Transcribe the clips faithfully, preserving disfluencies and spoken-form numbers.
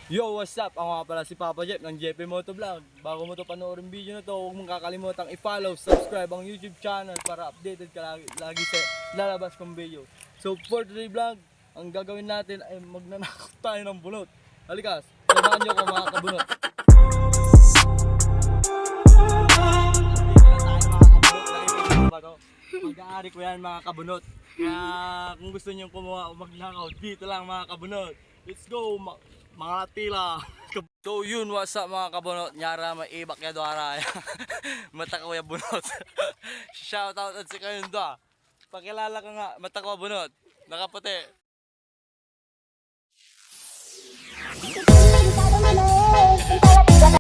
Yo, what's up? Ako nga pala si Papa Jeff ng J P Motovlog. Bago mo to panoorin video na to, huwag mong kakalimutang i-follow, subscribe ang YouTube channel para updated ka lagi, lagi sa lalabas kong video. So, for today vlog, ang gagawin natin ay magnanakaw tayo ng bunot. Halika, samahan niyo ako, mga kabunot. Mag-aari ko yan, mga kabunot. Kaya kung gusto niyo kumuha o magnakaw, dito lang, mga kabunot. Let's go, ma-, mga tila. So yun, what's up, mga kabunot? Nyara may ibak ya duara. Matakaw ya bunot. Shout out at si kayong dua. Pakilala ka nga, matakaw ya bunot. Nakaputi.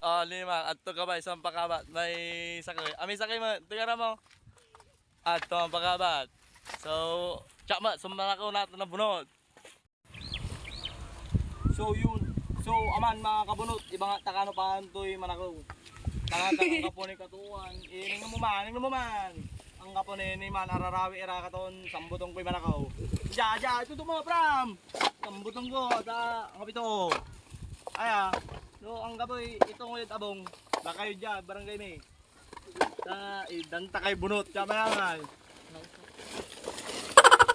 Oh, lima. Adto ka ba? Isang pakabat. May sakay. Ah, may sakay mo. Tigara mo. Adto ang pakabat. So, tsak ma, sumalakaw natin na bunot. So yun. So aman, mga kabunot, ibangat ta kano paan toy manakaw. Tanga ta anggapo ni katuan. Eh, ningno mo man, ningno mo man. Anggapo ni, ni man ararawi ira katon sambuton koy manakaw. Dia, dia, itudo mo, Pram. Sambuton ko ta anggapo ito. Aya. So anggapo ito ngoy abong. Lakayo dia, barangay mi. Ta, eh, danta kay bunot, kamayangan.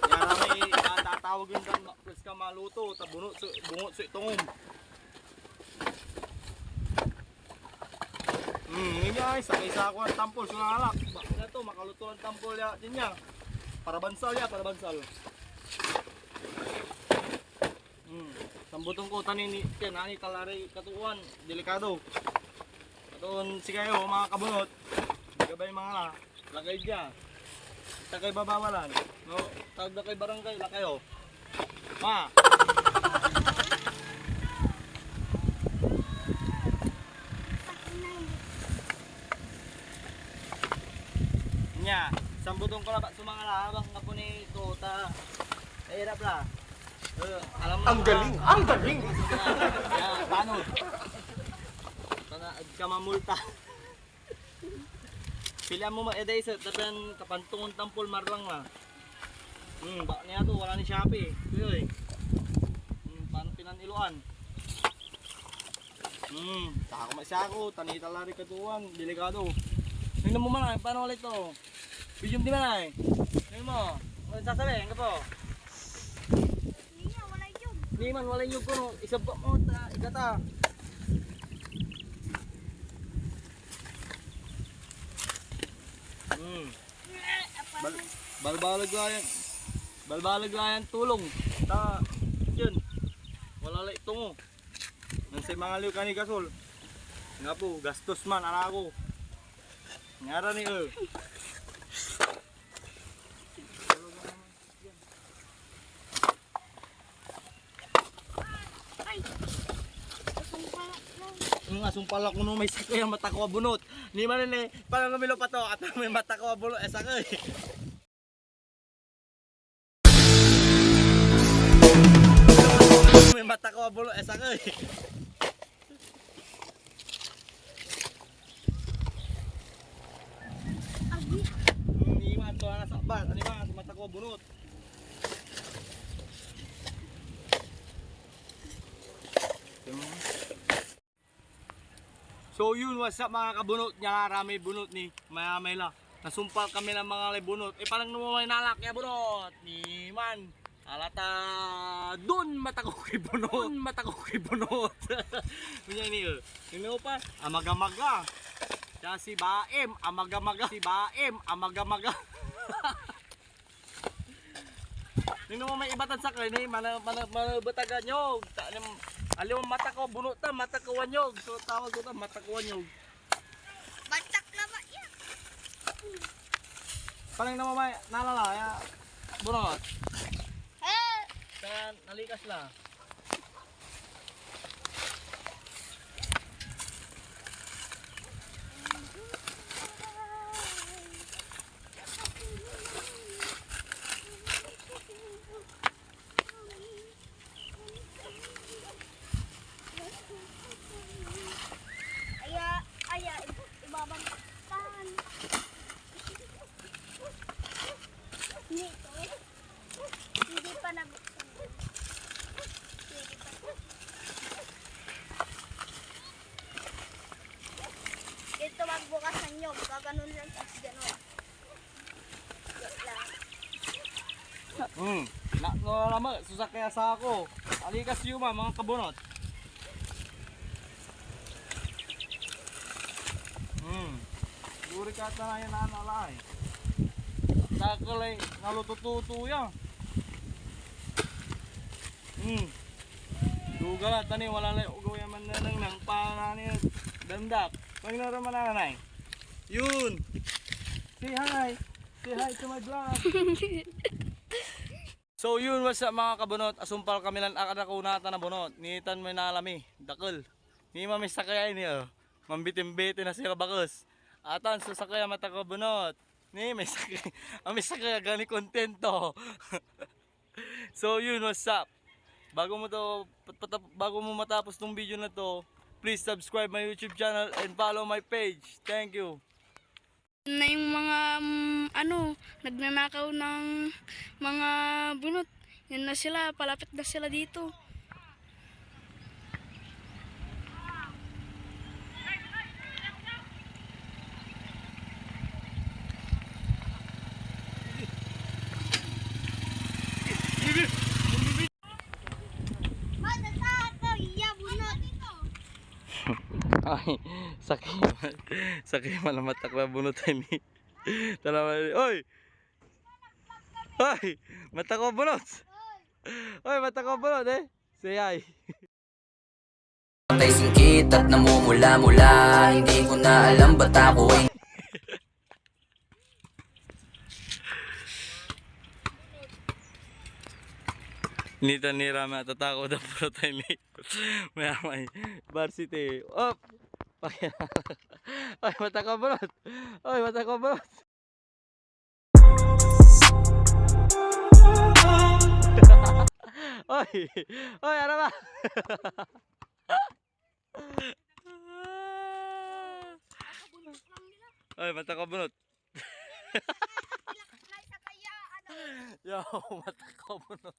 Yan ang may, ah, tatawag yung dan, plus ka maluto, ta bunot so, bungot so itongom. Hmm, yun nga, isa, isa ko ang tampol, so nalak. Ba, na to, makaluto ang tampol ya, din niya. Para bansal ya, para bansal. Hmm. Sambuton ko, tani ni, tiyan, ani, talaray katuan, delikado. Katuan si kayo, mga kabunot. Gabay mga la, lakay dia. Takay babawalan. No, tawag da kay barangay, lakayo. Ma. Nya, sambuton ko labat so mga la, abang kapo ni ko, ta, eh, hirap la. Eh, alam mo Ang na, galing! Ang galing! Ah, paano? Sana, ag ka mamulta. Pilian mo ma-, eh, dahil sa, tapian, kapantungon tampol, marlang la. Hmm, ba niya to, wala ni Shopee. Ito yun eh. Hmm, paano pinaniluan? Hmm, sako ma-, sako, tanita la rin katuan, delikado. Tingnan mo man, ah, paano ulit to? Medium di man, ah, eh. Tingnan mo, ano sasabi, ang gapo? Hindi man, wala yung kuno, isabak mo, ta, igata. Hmm. Bal-, balbalag la yan. Balbalag la yan tulong. Ta, yun. Wala la itungo. Nang say mangaliw ka ni gasol. Nga po, gastos man, anak ko. Ngara ni, eh. Ay! Asumpal ako. Ang asumpal ako no may sakay ang mata ko a bunot. Ni man ni, parang lumilo pa to, at may mata ko a bunot, eh, sakay. May mata ko a bunot, eh, sakay. Agi. Hmm, iwan to, anak, sa bat. Ano iwan, sa mata ko, bunot. So yun, what's up, mga kabunot? Nya, ramay bunot ni, maya-maya la. Nasumpal kami ng mga bunot. Eh, parang namamay nalak ya bunot. Ni man. Alata, dun matakoy bunot. Dun matakoy bunot. Kunya ni, eh. Sino pa? Amaga-maga. Siya si Baem, amaga-maga. Si Baem, amaga-maga. Nino mo may iba tan sakay ni, mana-, mana-, manabetagan nyog. Ta-, alim-, aliwan mata ko, bunot ta, mata ko wanyog. So, tawag ko ta, mata ko wanyog. Batak na ba yan? Paling naman may nalala, ya, bunot. Eh! Kaya nalikas la. Aya, aya, ibabang tan. Nito. Hindi pa nabuksan. Hmm. Na, no, lama, so sakey a sako. Alikas yo man, mga kabunot. Hmm. Duri ka ta na yan, naalay. Dakel ay nalutututo ya. Hmm. Duga la, tani, wala la ugaw ya mannenengneng, pa, nani, dandak. Pag naraman nanay. Yun. Say hi. Say hi to my vlog. So yun, what's up, mga kabunot? Asumpal kami lan akadako natan a bunot. Nitan may nalami. Dakel. Ni mamisakay ay ni, oh. Mambitin-bitin na siya bakes. Atan so sakey a matakabunot. Ni may sakey, ah, may sakey a gani kontento. So yun, what's up? Bago mo to, pat-, patap-, bago mo matapos tong video na to, please subscribe my YouTube channel and follow my page. Thank you. Na yung mga, mm, ano, nagnanakaw ng mga bunot. Yan na sila, palapit na sila dito. Ay, sakey, sakey man, sakey man a matakla bunot ay ni. Talaga, oy! Oy! Matakla bunot! Oy, matakla bunot, eh! Say hi. Patay singkit at namumula-mula. Hindi ko na alam ba't ako ay Nitan ni Rama, tatakot ang puro tayo ni Maya may varsity. Op! Oy, matakla bunot! Oy, matakla bunot! Oy! Oy, ano ba? Oy, matakla bunot! Yo, matakla bunot!